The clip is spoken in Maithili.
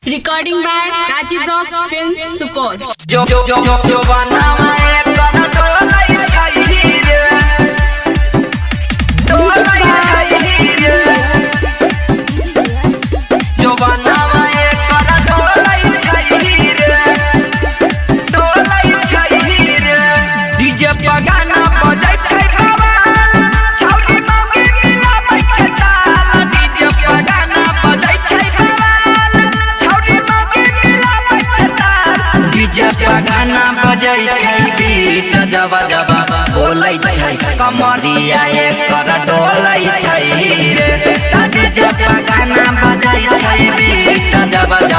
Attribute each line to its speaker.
Speaker 1: Recording by Rajiv Rocks Film Support.
Speaker 2: जो जो जो जो बनावा एकर डोलै छै रे, डोलै छै रे। जो बनावा एकर डोलै छै रे, डोलै छै रे। डीजे पर गाना बजै छै बवाल, छौरी मौगी मिलाबै छै ताल। डीजे पर गाना बजै छै बवाल, छौरी मौगी मिलाबै छै ताल। डीजे पर गाना बजै छै, बीट जब जब बोलै छै, कमरिया एकर डोलै छै रे। डीजे पर गाना बजै छै, बीट जब जब